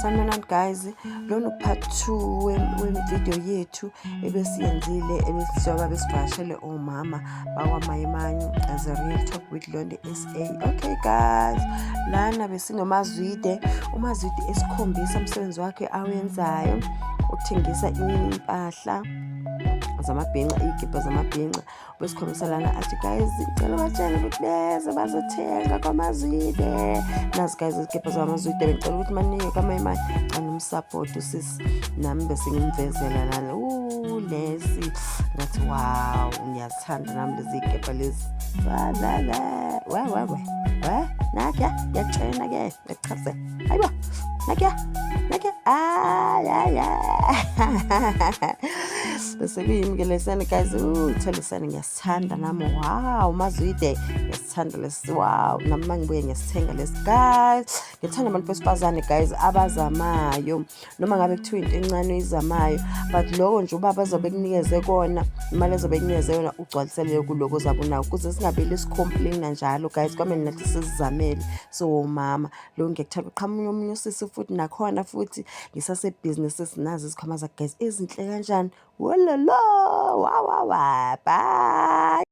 Sanibonani guys, lona part 2 we-video yethu ebesiyenzile ebesizwa besivakashele omama bakwaMayimani as a Real Talk with Londy SA. Okay guys, lana besinomazwide, uMazwide esikhombisa umsebenzi wakhe awenzayo ukuthengisa impahla zamabhinca, iy'kibha zamabhinca. Besikhombisa lana athi, guys, ngicela ubatshele ukuthi beze bazothenga kwaMazwide. Nazi guys izikibha zaMazwide, bengicela ukuthi maniye kwaMayimani animsupport usisi nami, bese ngimvezela lana. Lesi ngathi, wow, ngiyazithanda nami lezi y'kibha lezi. Walala we we we we, nakya ngiyakutshena ke, ngiyakuchazela, hayibo, nakya nakya, ay ay ay, bese kuyimi-ke lesiyana guys. Ithole ngiyasithanda nami. Wow, Mazwide, ngiyasithanda lesi. Wow, nami uma ngibuye ngiyasithenga lesi guys. Ngithanda abantu besifazane guys abazamayo, noma ngabe kuthiwa into encane oyizamayo, but loko nje ubaba azobe kunikeze kona, imali ezobe kunikeze yona, ugcwalisele kuloko ozabe unako, ukuze singabeli sicomplaina njalo guys. Kwamele nathi sizizamele. So mama lo ngiyakuthanda. Uqhamuka omunye usisi futhi nakhona futhi ngisasebhizinisi, sinazo izikhwama zakhe guys, ezinhle kanjani. Wololo, wa wa wa, bye.